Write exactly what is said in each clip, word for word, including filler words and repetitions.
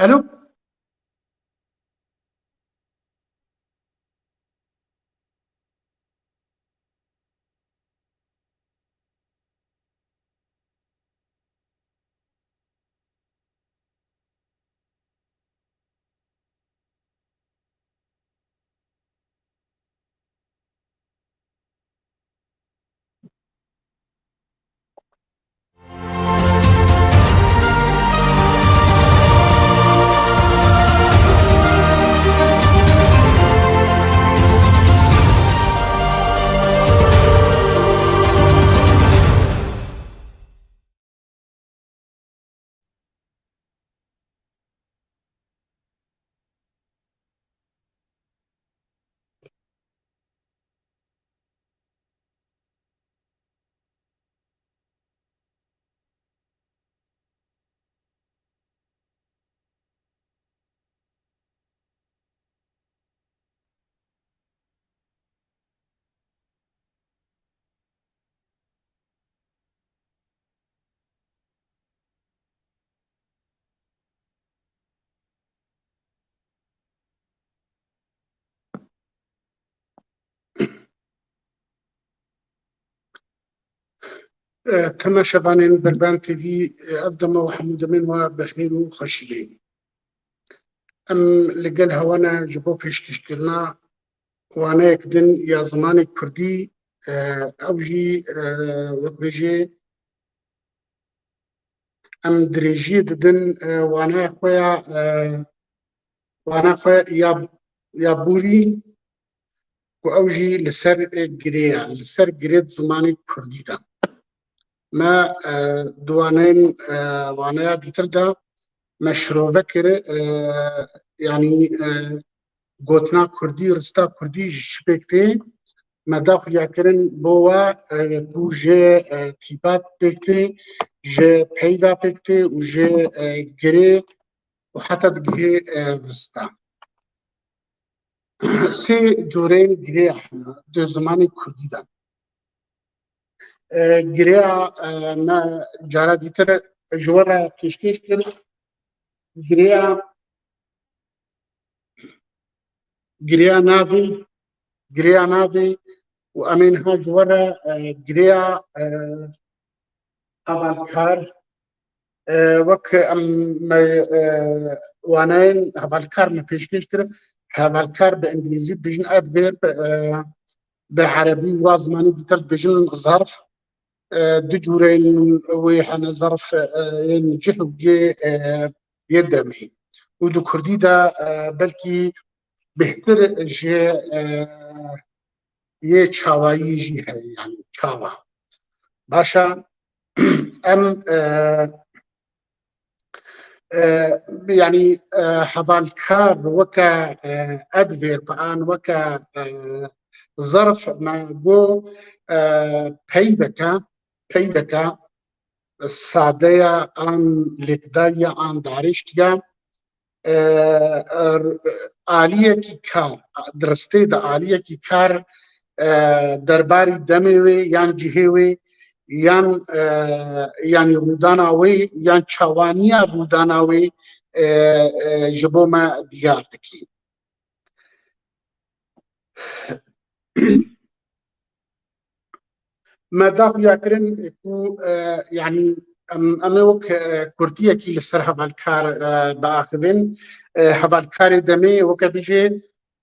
Alo? E, temaşevanên Berban T V, e, ev dema û hemû demên we bi xêr û xweşî bê. Em li gel hewa ne ji bo pêşkêşkirina waneyek din ya zimanê kurdî, e, ew jî, e, wek bêjê, em dirêjiyê didin, e, waneya xwe ya, e, wana xwe ya, ya borî, ku ew jî li ser, e, girê ye, li ser girê di zimanê kurdî de. Me, e, di waneyên, e, waneya dîtir de me şirove kir, e, yanî, e, gotina kurdî, rista kurdî ji çi pêk tê? Me da xuya kirin bo we, e, ku jê, e, tîpa pêk tê, ji peyva pêk tê û ji, e, girê û heta digihê, e, rista. Sê coreyên girê hene di zimanê kurdî de. E, girêya, e, me cara dîtir ji we re pêşkêş kir. Girêya, girêya navê, girêya navê û em ê niha ji we re, e, girêya, e, hevalkar, e, wek em me, e, waneyên hevalkar me pêşkêş kir. Hevalkar bi îngilîzî dibêjin adverb, e, bi erebî û zimanê dîtir dibêjin zarf. E, du cûreyên wê hene, zarf, e, yên cih û yê, e, yê demê. Û di kurdî de, e, belkî bêhtir ji, e, yê çawayî jî heye, yanî çawa. Baş e, em, e, e, yanî, e, hevalkar weke, e, adverb an weke, e, zarf me got, e, peyveke, peyveke sade ye an lêkdayî ye an darêştî ye. E, e, aliyekî kar, di ristê de aliyekî kar, e, derbarî demê wê yan cihê wê yan, e, yanî rûdana wê yan çawaniya rûdana wê, e, e, ji bo me diyar dikî. Me da xuya kirin ku, e, yanî em, em ê wek, e, kurtiyekî li ser hevalkar, e, biaxivin. E, hevalkarê demê weke bijê,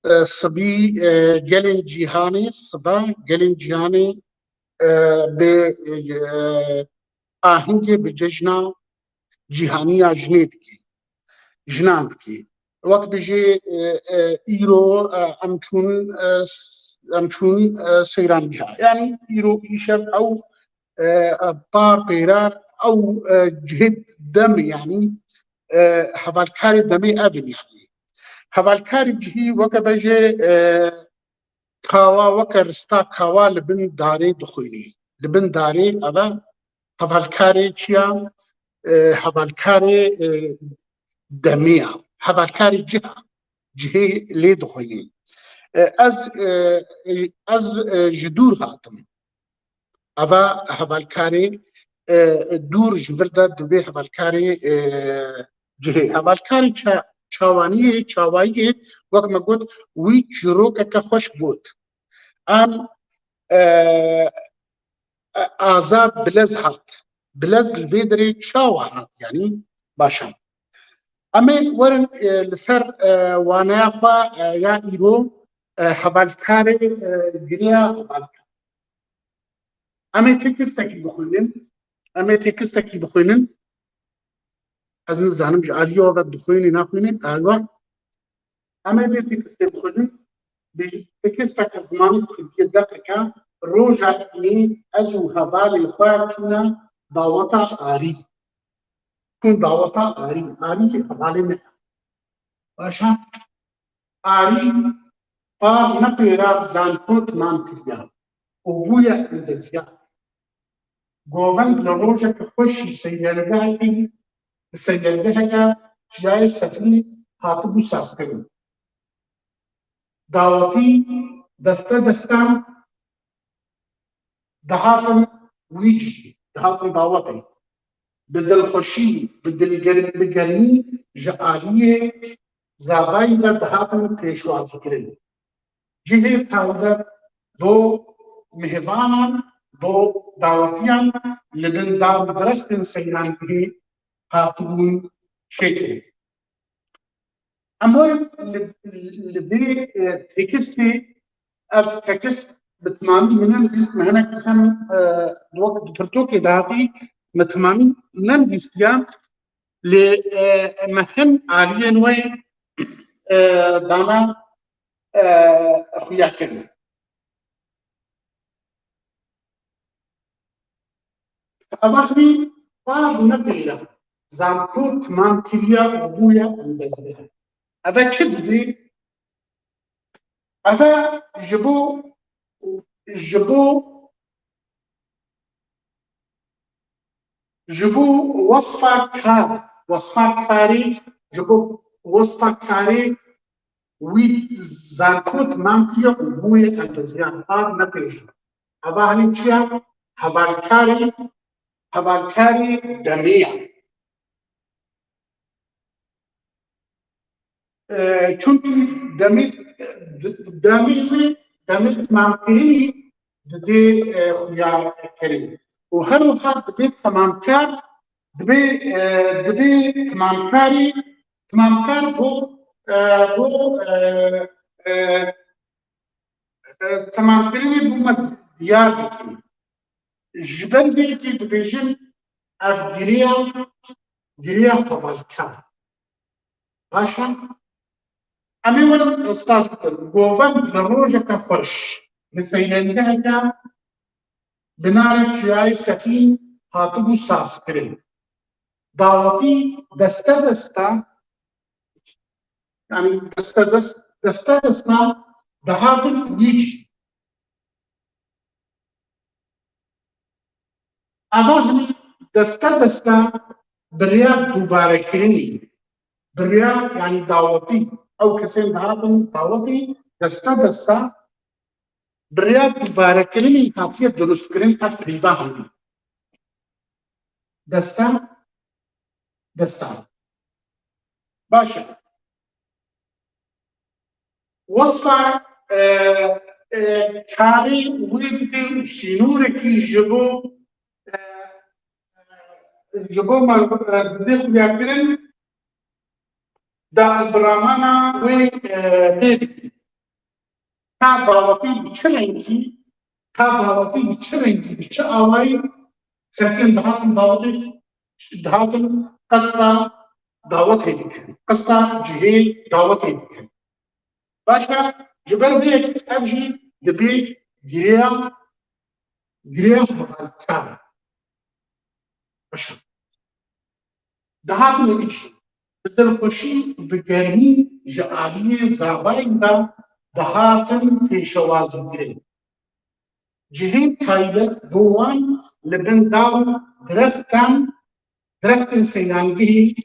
e, sibî, e, gelên cîhanê, sibe gelên cîhanê, e, bi, e, ahengê bi cejna cîhanî ya jinê dikî, jinan dikî. Wek bijê, e, e, îro, e, em çûn, e, s-, em çûn, e, seyrangeha. Yanî îro îşev ew, e, e, par pêrar ew, e, cihê dem, yanî, e, hevalkarê demê ev in yanî. Hevalkarê cihî weke bejê, e, kawa, weke rista kawa li bin darê dixwînî. Li bin darê ev e hevalkarê çi ya? E, hevalkarê, e, demê ya. Hevalkarê cih e. Cihê lê dixwînî. E, ez, e, ez, e, ji dûr hatim. Ev e hevalkarê, e, dûr ji vir de divê hevalkarê, e, cihê. Hevalkarê ça-, çawaniyê, çawayiyê, wek me got, wî çîrokeke xweş got. Em, e, e, Azad Bilez hat. Bilez li vê derê çawa hat? Yanî, baş e. Em ê werin, e, li ser, e, waneya xwe, e, ya îro, e, hevalkarê, e, giriya hevalkar. Em ê tekistekî bixwînin. Em ê tekistekî bixwînin. Ez nizanim ji aliyê we ve dixwînî, naxwînî. Erwa. Em ê vê tekistê bixwînin. Bi tekisteke zimanê kurdî deqeke, roja înê ez û hevalê xwe çûne daweta Arî. Çûn daweta Arî. Arî hevalê me. Baş e. Arî par ne pêra zanko timam kiriya û bûye endeziyar. Govend li rojeke xweş jî seyyargehekî, li seyyargeheke Çiyayê Sefîn hatibû sazkirin. Dawetî deste deste dihatin wî cihî, dihatin dawetê. Bi dilxweşî, bi dilger-, bi germî ji aliyê zavayî ve dihatin pêşwazîkirin. Cihê taybet bo mêvanan, bo dawetiyan li bin dar û dirextên seyrangehê hatibûn çêkirin. Em werin li, li vê, e, tekistê, ev tekist bi timamî min nenivîst, me hinek hem, e, wek di pirtûkê de hatî, me timamî nenivîstiya, lê, e, me hin aliyên wê, e, dana, e, xuya kirin. Eva xwî par ne pêre, zanko timam kiriye û bûye endezgeh. Eve çi didê? Eve ji bo, ji bo, ji bo wesfa kar, wesfa karê, ji bo wesfa karê wî zanko timam kiriye û bûye endezgeh, par ne pêre. Eva hinî çi ye? Hevalkarê, hevalkarê demê ye. E, çunkî demê, demê wê, demê timamkirinî didê, e, xuya kirin. Û her wiha dibê temamkar, dibê, e, dibê temamkarî, temamkar bo, e, bo, e, e, e, temamkirinê bo me diyar dikin. Ji ber vê yekê dibêjin ev giriya, giriya hevalkar. Baş e? Em ê werin rista bikin. Govend li rojeke xweş, li seyrengeheke bi navê Çiyayê Sefîn hatibû sazkirin. Dawetî deste deste, yanî deste dest, deste deste dihatin wî cî. Eva hinî deste deste bi rêya dubarekirinî, bi rêya, yanî dawetî, ew kesên dihatin dawetî deste deste bi rêya dubarekirinî hatiye dirustkirin ev peyva hinî. Deste deste. Baş e. Wesfa, e, e, karê wê didê û sînorekî ji bo, e, ji bo me, e, didê xuyakirin da endamana wê, e, pê bikî. Ka dawetî bi çi rengî, ka dawetî bi çi rengî, bi çi awayî xelkên dihatin dawetê, dihatin qesta dawetê dikirin, qesta cihê dawetê dikirin. Baş e, ji ber vê yekê ev jî dibê girêya, girêya hevalkar. Baş e. Dihatin wî cî, bi dilxweşî û bi germî ji aliyê zavayî ve dihatin pêşewazîkirin. Cihê taybet bo wan li bin dar û dirextan, dirextên seyrangehî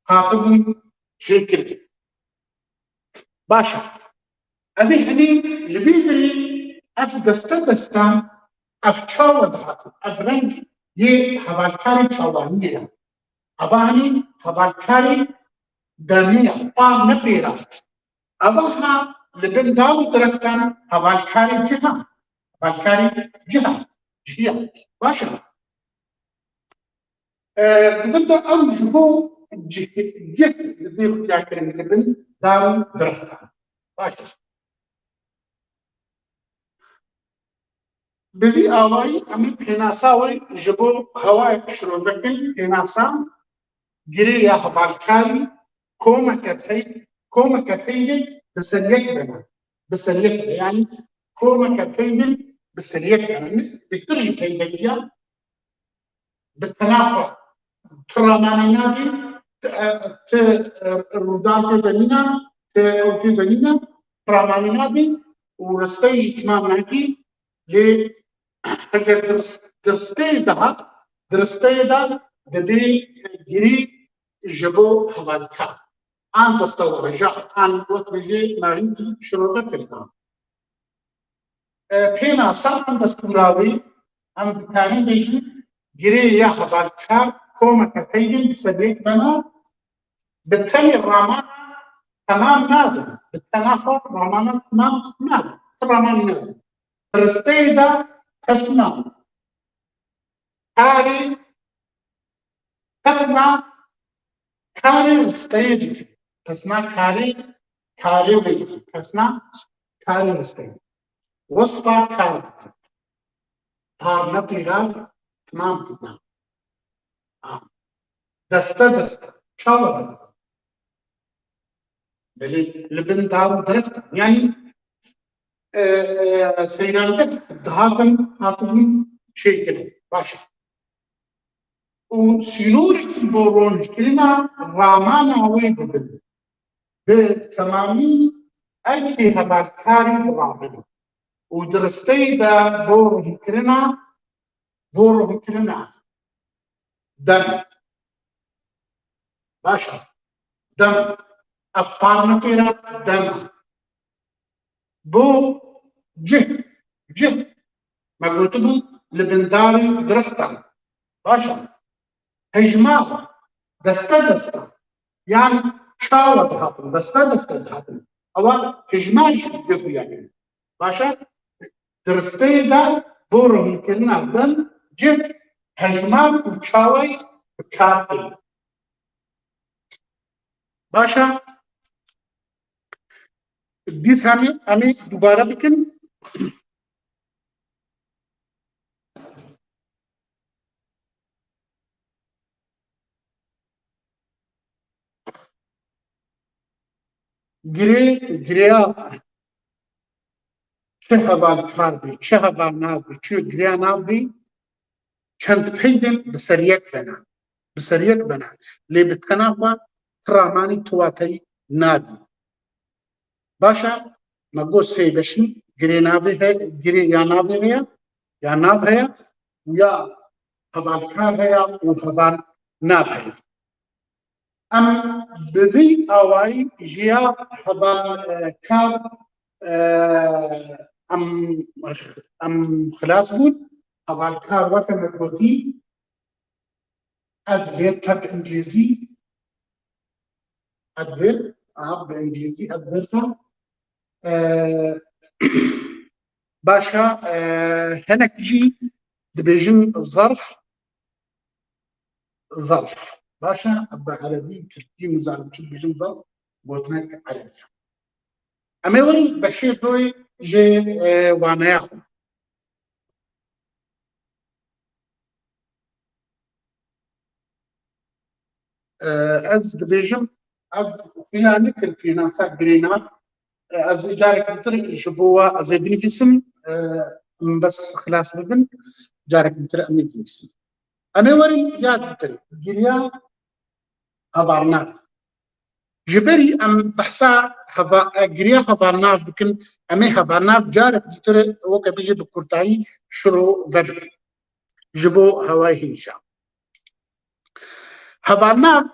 hatibûn çêkirin. Baş e. Ev ê hinî li vî derê ev deste deste, ev çawa dihatin, ev reng yê hevalkarê çawaniyê ye. Eva hinî hevalkarê demiya, par nepêra. Eva ha li bin dar û direftan hevalkarê ciha, hevalkarê ciha, cihiya. Baş e. E, di vir de ew ji bo cih, cih didê xuyakirin li bin dar û direftan. Baş e. Bi vî awayî em ê pênasa wê ji bo hewayek şirove kin, pênasa girê ya hevalkarî, komeke pey-, komeke peyvên bi ser yek bene. Bi ser yek bene. Yanî komeke peyvên bi ser yek bene. Bêhtir ji peyvekiya bi tena xwe. Tu ramanî nadî, ti, e, ti, e, rûdan tê de nîne, ti ew tê de nîne, tu ramanî nadî û risteyê jî timam nakî, lê eger dirs-, diristeyê de hat, diristeyê de dibê girî ji bo hevalkar. An destewroja, an wek bijê navînkî şirove kirina. E, pênasa an destûra wê, em dikarin bêjin, girê ya hevalkar komeke peyvên bi ser yek bena, bi tenê ramana temam nadin, bi tena xwe ramana temam nadin, ti ramanî nadin. Risteyê de kesna karê, kesna karê risteyê dike. Kesna karê, karê wê dike. Kesna karê risteyê. Wesfa kar dike. Par nepêra timam dike. Ha. Deste deste. Çawa? Belê li bin dar û direftan. Yanî, e, e, seyrangeh dihatin, hatibûn çêkirin. Baş e. Û sînorekî bo ronîkirina ramana wê didin. Bi temamî erkê hevalkarî dirabin. Û di risteyê de bo ronîkirina, bo ronîkirina dem. Baş e. Dem. Ev par nepêra dem e. Bo cih, cih. Me gotibû li bin darê dirextan. Baş e. Hejmar, deste deste. Yan çawa dihatin, deste deste dihatin. Ewa hejmar jî diguya kirin. Baş e. Di risteyê de bo ronîkirina dem, cih, hejmar û çawayî bi kar tê. Baş e. Dîsa em ê, em ê dubare bikin. Girê, girêya çi hevalkar bî, çi hevalnav bî, çi girêya nav bî, çend peyvên bi ser yek bena. Bi ser yek bena. Lê bi tena xwe ti ramanî, ti wateyî nadî. Baş e, me got sê beşî, girê navê heye, girê ya navê heye, ya nav heye û ya hevalkar heye û hevalnav heye. Em bi vî awayî ji ya hevalkar, e, em, em xilas bûn. Hevalkar weke me gotî, adverb bi îngilîzî, adverb, a, bi îngilîzî adverb e. E, baş e, e, hinek jî dibêjin zarf, zarf. Baş e, bi erebî û tirkî nizanim çi dibêjin zarf, gotinek erebî ye. Em ê werin beşê doyê ji, e, waneya xwe. E, ez dibêjim, ev xuya nekir pênasa girêna. E, ez ê carek ditir ji bo we ez ê binivîsim, e, em bes xilas bibin, carek ditir em ê binivîsin. Em ê werin ya ditir, giriya hevalnav. Ji berî em behsa heva-, e, giriya hevalnav bikin, em ê hevalnav carek ditir weke bêje bi kurtayî şiro vebikin. Ji bo hewayê hêja. Hevalnav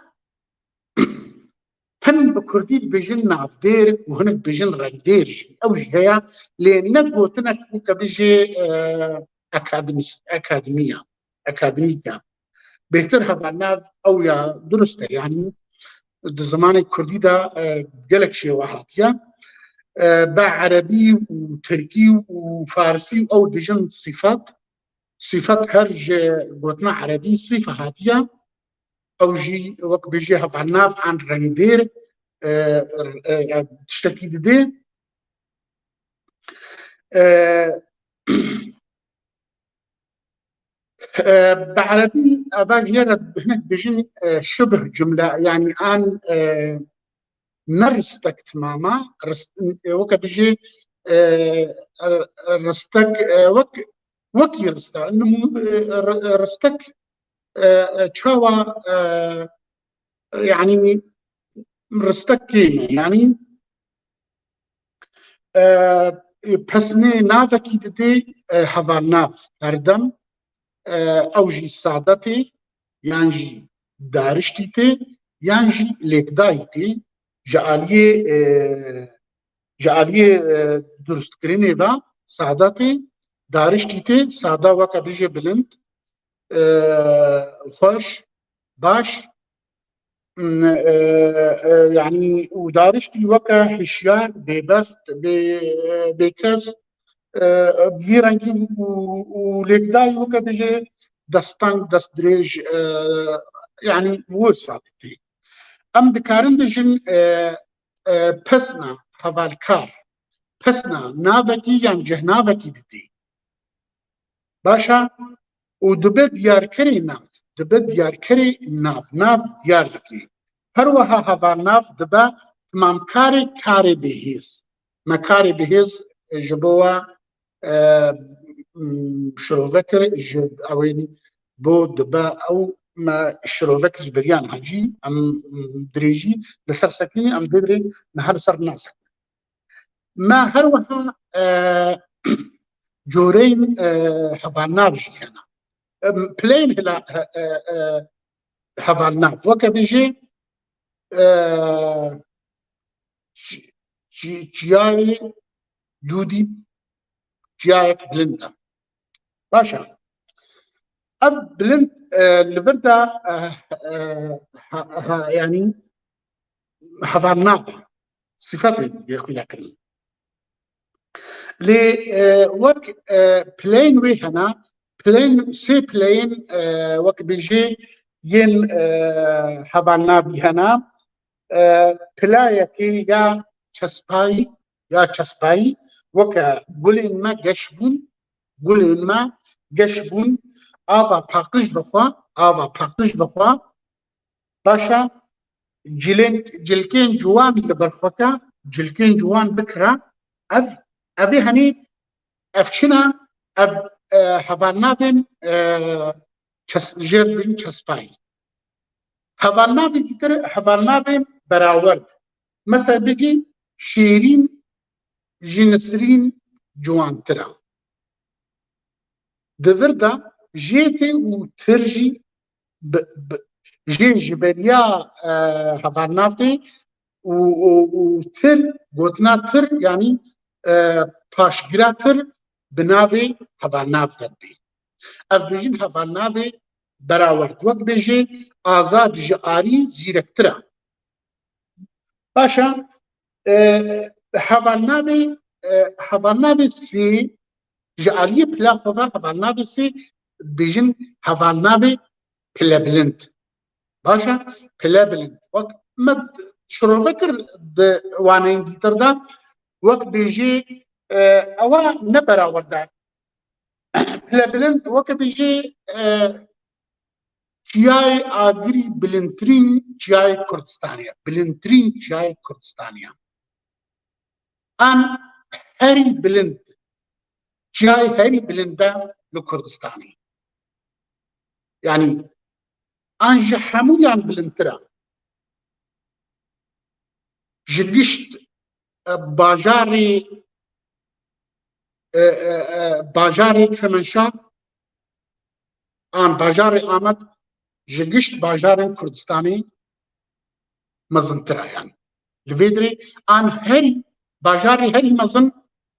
hin bi kurdî dibêjin navdêr û hinek dibêjin rengdêr jî. Ew jî heye, lê ne gotinek weke bêje, e, akademî-, akademî ya, akademîk ya. Bêhtir hevalnav ew ya durust e, yanî di zimanê kurdî de, e, gelek şêwe hatiye. E, bi erebî û tirkî û farsî ew dijin sifet. Sifet her ji gotina erebî sife hatiye. Ew jî wek bêjî hevalnav an rengdêr, e, e, e, tiştekî didê. E, e, bi erebî eva jê re hinek bêjin, e, şibh cumle, yanî an, e, ne ristek timama, rist-, e, weke bijê, e, e, ristek, e, wek, wekî rista, nimû-, e, ri-, ristek, e, e, çawa, e, yanî ristek kêm e, yanî, e, pesnê navekî didê, e, hevalnav her dem, e, ew jî sade tê, yan jî dariştî tê, yan jî lêkdayî tê. Ji aliyê, e, ji aliyê, e, durustkirinê ve sade tê, dariştî tê, sade weke bijê bilind, e, xweş, baş, m, e, e, yanî û dariştî weke hişyar, bêbest, bê, e, bêkes, e, vî rengî û, û lêkdayî weke bijê destteng, destdirêj, e, yanî wir sabitî. Em dikarin dijin, e, e, pesna hevalkar, pesna navekî yan cihnavekî didî. Baş e, û dibe diyarkerê nav, dibe diyarkerê nav, nav diyar dikê. Her wiha hevalnav dibe timamkarê karê bêhêz. Me karê bêhêz ji bo we, e, m, şirove kir, ji ewên bo dibe ew me şirove kir ji beriyan hecî, em, m, dirêjî li ser sekînî, em dê dirê me her li ser nasekînin. Me her wiha, e, coreyên, e, hevalnav jî hene. Em, pileyên hila-, he-, e, e, hevalnav. Weke bijê, e, çi-, çi-, çiyayê cûdî, çiyayek bilind e. Baş e. Ev bilind, e, li vir de, e, e, ha, ha, yanî hevalnav e. Sifetê dê xuya kirin. Lê, e, wek, e, pileyên wê hene, pileyên, sê pileyên, e, wek bijê yên, e, hevalnavî hene, e, pilayekê ya çespayî, ya çespayî, weke gulên me geş bûn, gulên me geş bûn, ava paqij vexwe, ava paqij vexwe, baş e, cilên, cilkên ciwan li ber xwe ke, cilkên ciwan bikire, ev, evê henî, ev çi ne, ev, e, hevalnavên, e, çes-, jêr bin çespayî. Hevalnavê dîtir, hevalnavên berawerd. Mesela bigî şêrîn ji nisrîn ciwantir e. Di vir de jê tê û tir jî bi, bi, jê ji beriya, e, hevalnav tê û, û, û tir, gotina tir, yanî, e, paşgira tir bi navê hevalnav re tê. Ev bêjin hevalnavê berawerd. Wek bêjê azad ji arî zîrektir e. Baş e, e, hevalnavê, e, hevalnavê sê, ji aliyê pila xwe ve hevalnavê sê dibêjin hevalnavê pilebilind. Baş e, pilebilind. Wek me şirove kir di waneyên dîtir de, wek bêjê, e, ewa ne berawerd e. Pilebilind weke bijê, e, çiyayê agirî bilindtirîn çiyayê Kurdistanê ye. Bilindtirîn çiyayê Kurdistanê ye. An herî bilind, çiyayê herî bilind e li Kurdistanê. Yanî an ji hemûyan bilindtir e. Ji gişt, e, bajarê, e, e, e, bajarê Kirmenşah an bajarê Amed ji gişt bajarên Kurdistanê mezintir e, yanî. Li vê dirê an herî, bajarê herî mezin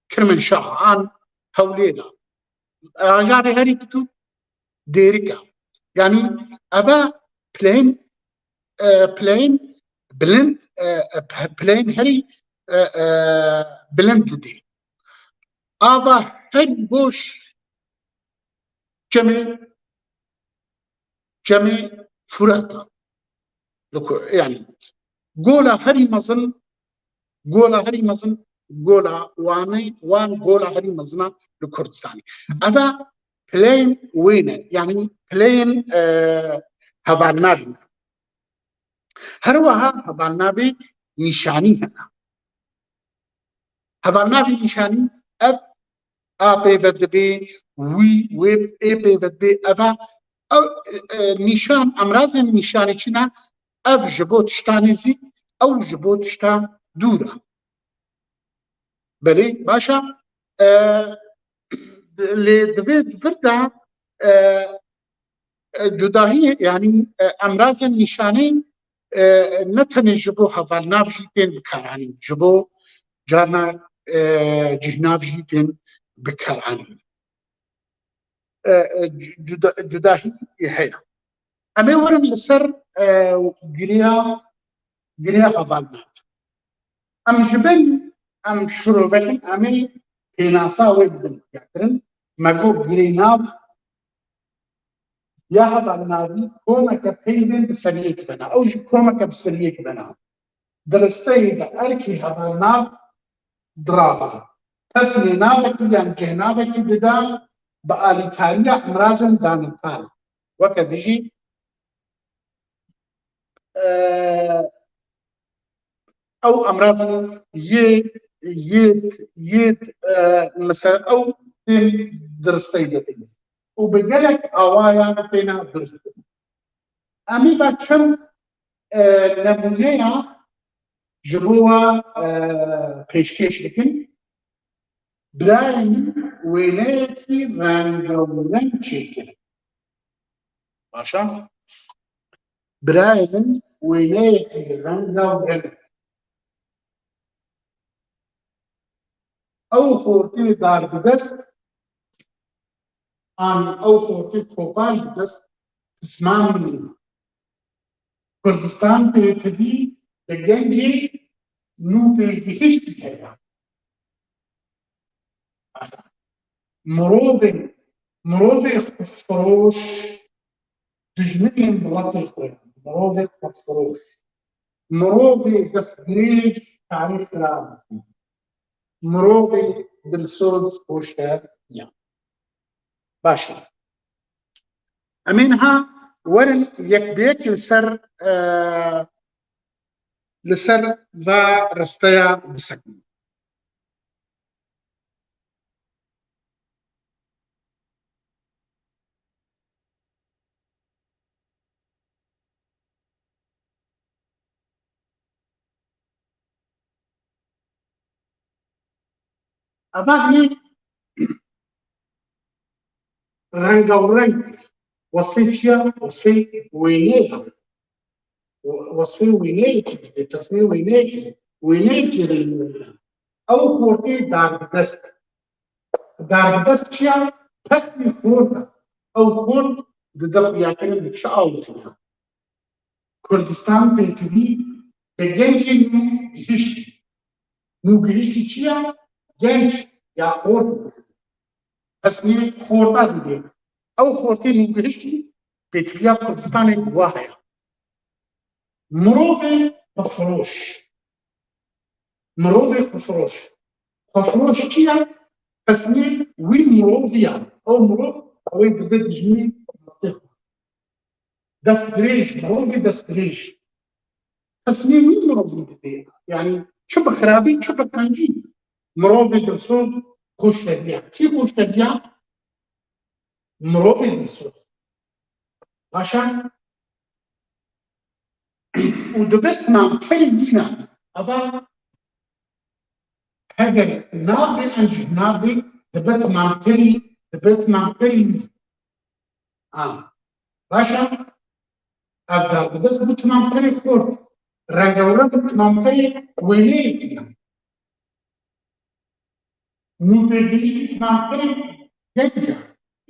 Kirmenşah e, an Hewlêr e. Bajarê herî piçûk Dêrik e. Yanî eve pileyên, e, pileyên, bilind, e, e, p-, pileyên herî, e, e, bilind didê. Ava herî boş çemê, çemê Furat e. Li ku-, yani, gola herî mezin, gola herî mezin, gola Wanê, Wan gola herî mezin e li Kurdistanê. Eva pileyên wê ne, yani pileyên, e, hevalnavî ne. Her wiha hevalnavê nîşanî hene. Hevalnavê nîşanî ev a pê ve dibê, wî, wê, ê pê ve dibê, eva, ew, e, e, nîşan, emrazên nîşanê çi ne? Ev ji bo tişta nêzîk, ew ji bo tişta dûr e. Belê, baş e. E, lê di vê di vir de, e, e, cudahiyê, yani, e, emrazên nîşanê, e, ne tenê ji bo hevalnav jî tên bikaranîn, ji bo carna, e, cihnav jî tên bikaranîn. E, e, cuda-, cudahî heye. Em ê werin li ser, e, giriya, giriya hevalnav. Em ji bin, em şirovekin, em ê pênasa wê bidin xuyakirin. Me got girênav ya hevalnavî komeke peyvên bi seriyê dibena. Ew jî komeke bi seriyê dibena. Di risteyê de erkî hevalnav dirabe. Pesnê navekî yan cêhnavekî dide bi alîkariya emrazên danetdar. Weke dijî, e, ew emrazin yê, yêt, yêt, e, mesela ew tên diristey de têne. Û bi gelek awayan têne dirist. Em ê ve çend, e, nemûneya ji bo we, e, pêşkêş dikin. Birayên min wêneyekî rengawereng çêkirin. Baş e? Birayên min wêneyekî rengawereng. Ew xortê darbidest an ew xortê kopaj bi dest pismamê min. Kurdistan pêtivî bi gengê nû pêgihiştî heye. Mirovê, mirovê xwefiroş dijminên miletê xwe ye. Mirovê xwefiroş. Mirovê destdirêj karê xirab dike. Mirovê dilsoz xweşe ya. Baş e. Em ê niha werin yek bi yek li ser, e, li ser va risteya bisekin. Eva hinî rengawereng, wesfê çi ye? Wesfê wêneyê ye. Wesfê wêneyekî dide, pesnê wêneyekî, wêneyekî rengewreng e. Ew xortê darbidest. Darbidest çi ye? Pesnê xort e. Ew xort dide xuyakirin bi çi awikî ye? Kurdistan pêtivî bi gencên nû gihişt. Nû gihiştî çi ye? Genc ya xort. Pesnê xorta dide. Ew xortê nû gihiştî pêtiviya Kurdistanê bi wa heye. Mirovê xwefiroş. Mirovê xwefiroş. Xwefiroş çi ye? Pesnê wî mirovî ye. Ew mirov, ew ê dibe dijminê miletê xwe. Destdirêj, mirovê destdirêj. Pesnê wî mirovî dibê. Yani çi bi xirabî, çi bi qencî. Mirovê dilsoz xweşeviya. Kî xweşeviya? Mirovê dilsoz. Baş e? Û dibe timamkerî nîne. Eva heger nabê encîh nabê, dibe timamkerî, dibe timamkerî nîne. A. Baş e? Ev darbidest bû timamkerê xort. Rengawereng bû timamkerê wêneyekî ye. Nû pêgihiştî timamkerê genc e.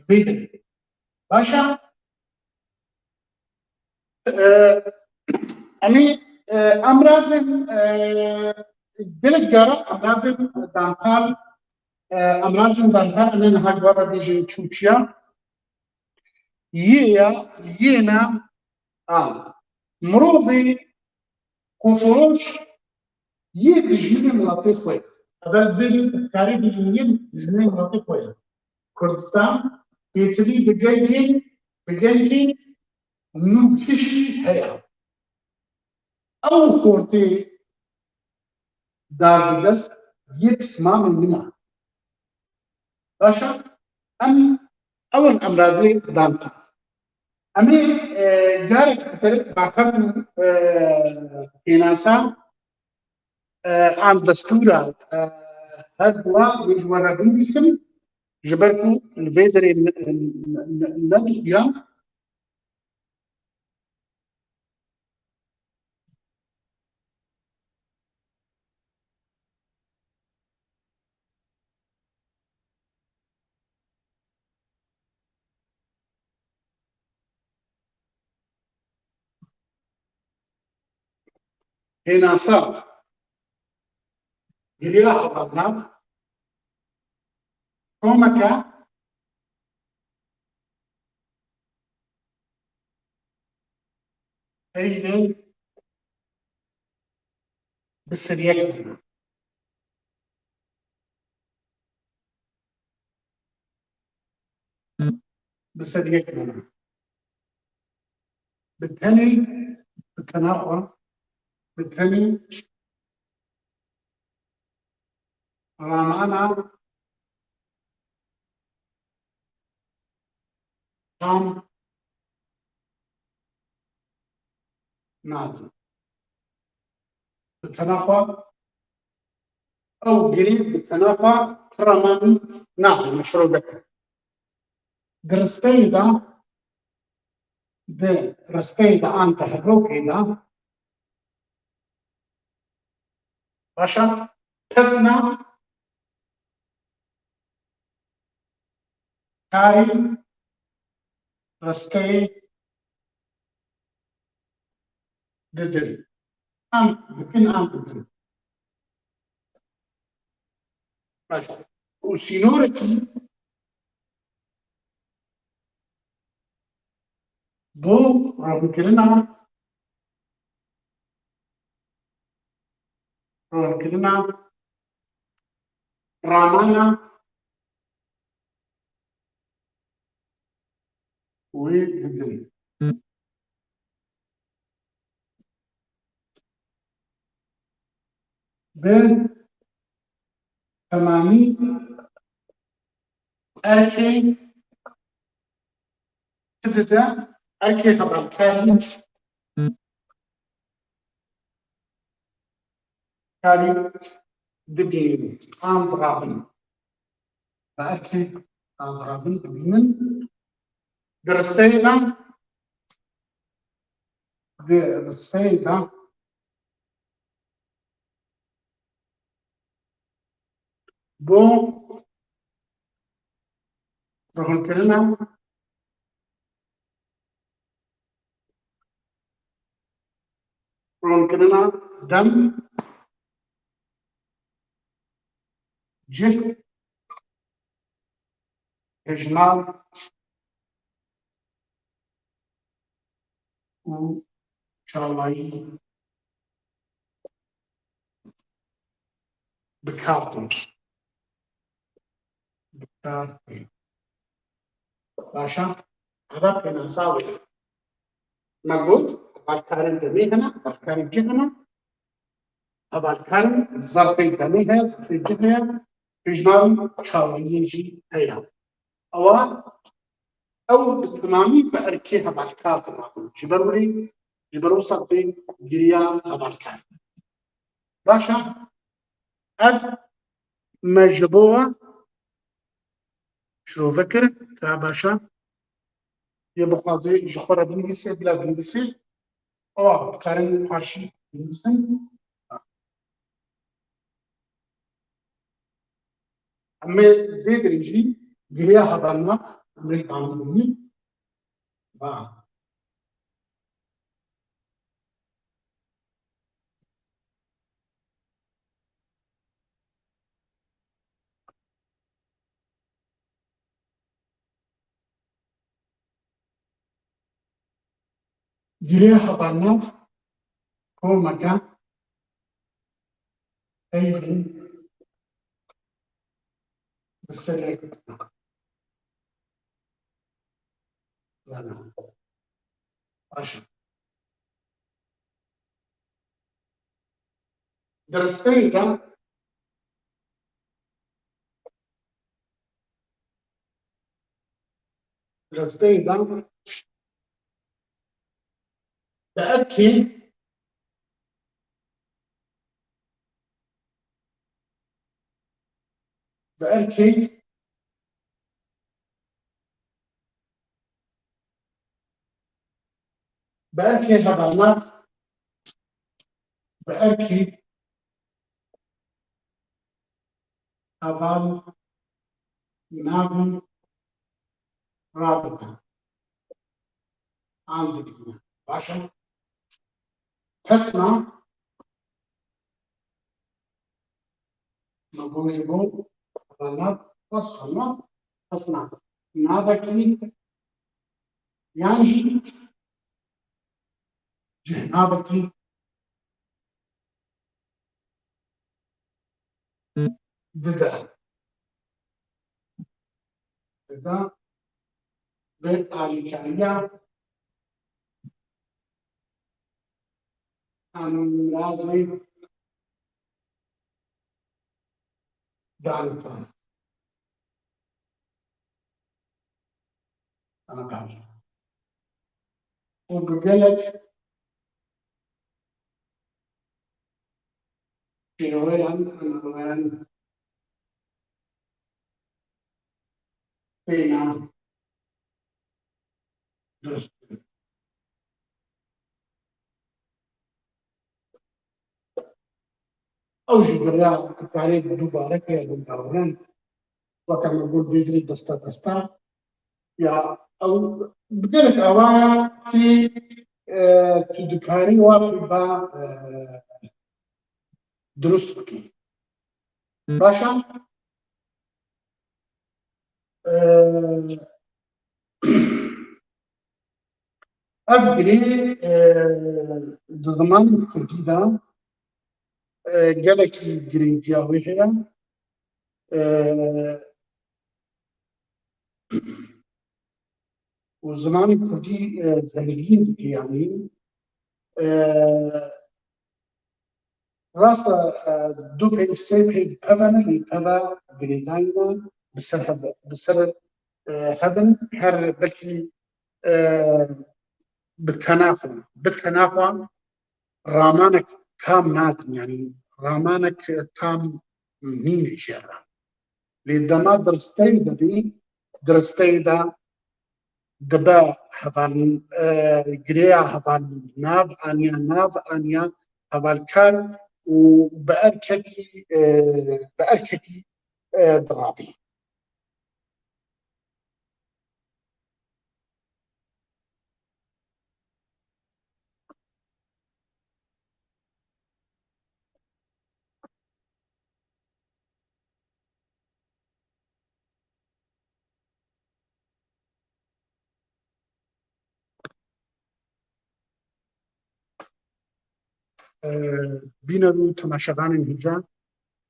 Vê de. Baş e? Ee, em ê, E, emrazên, e, gelek cara emrazên dantal, e, emrazên dantal, em ê niha ji we re bêjin çû çi ya. Yê ya, yê ne, a. Mirovê xwefiroş yê dijminê miletê xwe ye. Evel bêjin, dikarê bêjin yê dijminê miletê xwe ye. Kurdistan pêtivî bi gencên, bi gencên nûkişî heye. Ew xortê darbidest yê pismamê min e. Baş e, em ew in emrazê dan. Em ê, e, carek bi terek baxev û, e, pênasa, e, an destûra, e, her dua wê ji we re binivîsim, ji ber ku li vê derê ne, ne, ne, nedixuyan. Pênasa giriya hevalna komeke heyvên bi ser yek mane. Bi ser yek mane. Bi tenê, bi tena xwe, bi tenê ramana tam nadin. Bi tena xwe, ew girê bi tena xwe pira man nadin, meşrû dikin. Di risteyê de, di risteyê de an di hevokê de, baş e, pesna karî risteyê didin. An dikin, an didin. Baş e. Û sînorekî bo ronkirina, ronkirina ramana wê didin. Bi temamî erkê çi dide? Erkê hevalkarî karî dibînin an dirabin. Bi erkê an dirabin dibînin. Di risteyê de, di risteyê de bo ronkirina, ronkirina dem, cih, hejmar û çalayî bi kar tê. Bi kar tê. Baş e. Eva pênasa wê. Me got, hevalkarên demê hene, hevalkarên cih hene. Hevalkarên zerfê demê heye, zerfê cih heye. Hejmar û çalayiyê jî heye. Ewa, ew bi temamî bi erkê hevalkar dirabin. Ji ber wê, ji ber wisa dibê giriya hevalkar. Baş e, ev me ji bo we şirove kir, ka baş e, yê bixwaze ji xwe re binivîse, bila binivîse, ewa, dikarin paşî binivîsin. Em ê vê derê jî giriya hevalna em ê bang bidin. Ba. Girê hevalnav komeke heyvîn bi serê Baş e. Diristeyê de, diristeyê de bi erkê, bi erkê bi erkê hevalnav, bi erkê hevalnavî radibin. An dibîne. Baş e. Pesna, me got, me got, hevalnav, pesna, pesna navekî, yan jî cihnavekî dide. Dide bi alîkariya amûrazê danikan. Anakan. Û bi gelek şêweyan, anaweyan têna dirust. Ew jî bira karê dubare ke, bindawren, weke me got, vê dirê desta desta. Ya, ew bi gelek awaya tê, e, tu dikarî wa ba, e, dirust bikî. Baş e. E, ev girê, e, di zimanê kurdî de, e, gelekî girîngiya wê heye. E, û zimanê kurdî, e, zengîn dike, yanî, e, rast e, e, du peyv, sê peyv peve ne, lê peve girêdayî ne, bi ser hev-, bi ser, e, hev in, her belkî, e, bi tenafa, bi tenafa ramanek tam nadin, yanî ramanek tam nîne jê re. Lê dema diristeyê de bî, diristeyê de dibe heval, e, girêya heval nav aniya, nav aniya hevalkar û bi erkekî, e, bi erkekî, e, dirabî. E, bîner û temaşevanên hêja,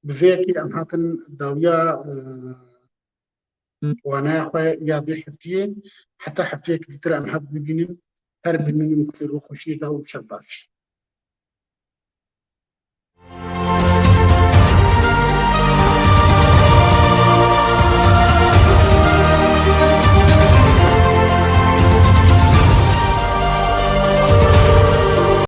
bi vê yekê em hatin dawiya, e, wanaya xwe ya vê heftiyê. Heta heftiyek dîtir em hev bibînin. Her bimînin ku rû xweşiyê de û şev baş.